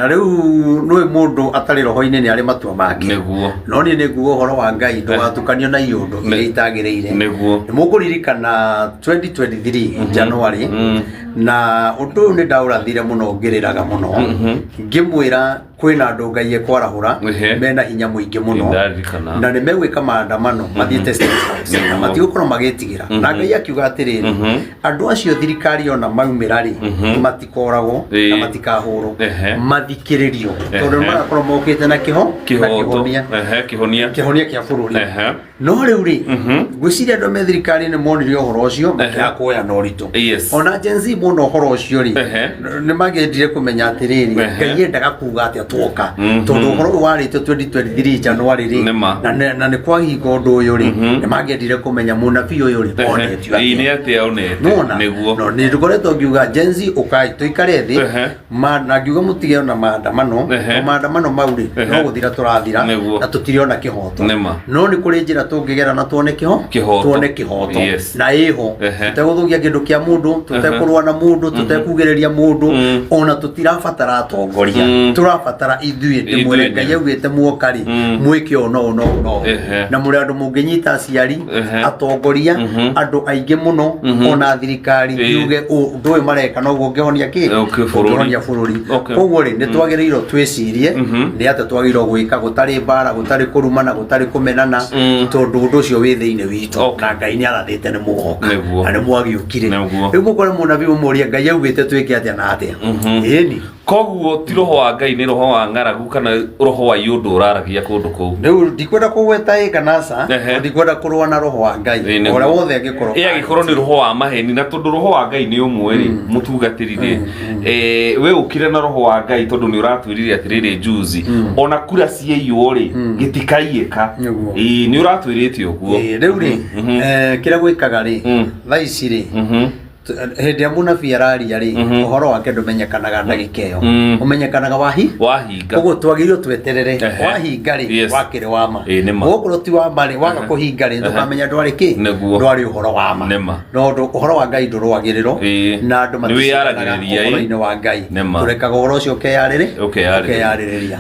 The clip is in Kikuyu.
Na rĩu nũĩ mũndũ atarĩ roho-inĩ nĩ arĩ matua make. No niĩ nĩ nguga ũhoro wa Ngai ndũgatukanio na iũndũ iria itagĩrĩire. Nĩ mũkũririkana 2023 January, na ũndũ ũyũ nĩ ndaũrathire mũno ngĩrĩraga mũno, ngĩmwĩra kwĩna andũ Ngai ekwarahũra mena hinya mũingĩ mũno. Nĩndaririkana. Na nĩ megwĩka maandamano mathiĩte State House na matigũkorwo magĩtigĩra. Na Ngai akiuga atĩrĩrĩ, andũ acio thirikari ona maumĩra rĩ, matikoragwo na matikahũrwo, mathikĩrĩrio, tondũ nĩ magakorwo mokĩte na kĩho na Kĩhoto. kĩhonia. Kĩhonia. Kĩhonia kĩa bũrũri. No rĩu rĩ, ngwĩciria andũ me thirikari nĩ monire ũhoro ũcio makĩaga kuoya na ũritũ. Ona Gen Z mona ũhoro ũcio rĩ, nĩ magendire kũmenya atĩrĩrĩ, Ngai endaga kuga atĩa tuoka, tondũ ũhoro ũyũ warĩtio 2023 January rĩ, Nĩma. na nĩ kwahinga ũndũ ũyũ rĩ, nĩ mangĩendire kũmenya mũnabii ũyũ rĩ onetio Ĩĩ, atĩa. Nĩ atĩa onete? Nona no nĩ ngoretwo ngiuga Gen Z ũkai tũikare thĩ, na ngiuga mũtige ona maandamano. O maandamano mau rĩ, no gũthira tũrathira na tũtirĩ kĩhoto. No nĩ kũrĩ njĩra tũngĩgera na tuone kĩho Kĩhoto. Tuone kĩhoto. Na ĩho tũtegũthũkia kĩndũ kĩa mũndũ, tũtekũrũa na mũndũ, tũtekugĩrĩria mũndũ, ona tũtirabatara atongoria, tũrabatara ithuĩ ndĩmwĩre. Ithuĩ. Ngai augĩte muoka rĩ, mwĩke ũũ na ũũ na ũũ na ũũ. Na mũrĩ andũ mũngĩnyita aciari, atongoria, andũ aingĩ mũno, ona thirikari, yuge ũndũ ũyũ mareka noguo ũngĩhonia kĩ? Bũrũri. Ũngĩhonia bũrũri. Koguo rĩ, nĩ twagĩrĩirwo twĩcirie nĩ atĩa twagĩrĩirwo gwĩka gũtarĩ mbara, gũtarĩ kũrumana, gũtarĩ kũmenana, tondũ ũndũ ũcio wĩ thĩinĩ witũ. Na Ngai nĩ arathĩte nĩ mũgoka. Na nĩ mwagĩũkire. Rĩu mũkore mũnabii mũmũrie Ngai augĩte twĩke atĩa na atĩa. Ĩni. Koguo ti roho wa Ngai, nĩ roho wa ng'aragu kana roho wa iũndũ ũraragia kũndũ kũu. Rĩu ndikwenda kũgweta ĩ kana aca, tondũ ndikwenda kũrũa na roho wa Ngai. Ũrĩa wothe angĩkorwo Ĩ angĩkorwo nĩ roho wa maheni, na tondũ roho wa Ngai nĩ ũmwe rĩ, mũtungatĩri rĩ, we ũkire na roho wa Ngai, tondũ nĩ ũratwĩrire atĩrĩrĩ juzi, ona kura ciaiywo rĩ, gĩtikaiyĩka. Ĩĩ, nĩ ũratwĩrĩte ũguo. Rĩu rĩ, kĩrĩa gwĩkaga rĩ, thaa ici rĩ, hĩndĩ ĩrĩa mũnabii araria rĩ, ũhoro wake ndũmenyekanaga ndagĩka ĩyo, ũmenyekanaga wahi Wahinga. Koguo twagĩrĩirwo tweterere wahinga rĩ, wakĩrĩ wa ma. Ĩĩ, nĩ ma. Okorwo ti wa ma rĩ, waga kũhinga rĩ, ndũkamenya ndwarĩ kĩ, ndwarĩ ũhoro wa ma. Nĩ ma. Tondũ ũhoro wa Ngai ndũrũagĩrĩrwo, na andũ Nĩ maticindanaga wĩyaragĩrĩria, ĩ. ũhoro-inĩ wa Ngai. Nĩ ma. Tũrekaga ũhoro ũcio ũkeyarĩrĩ Ũkeyarĩrĩria. ũkeyarĩrĩria.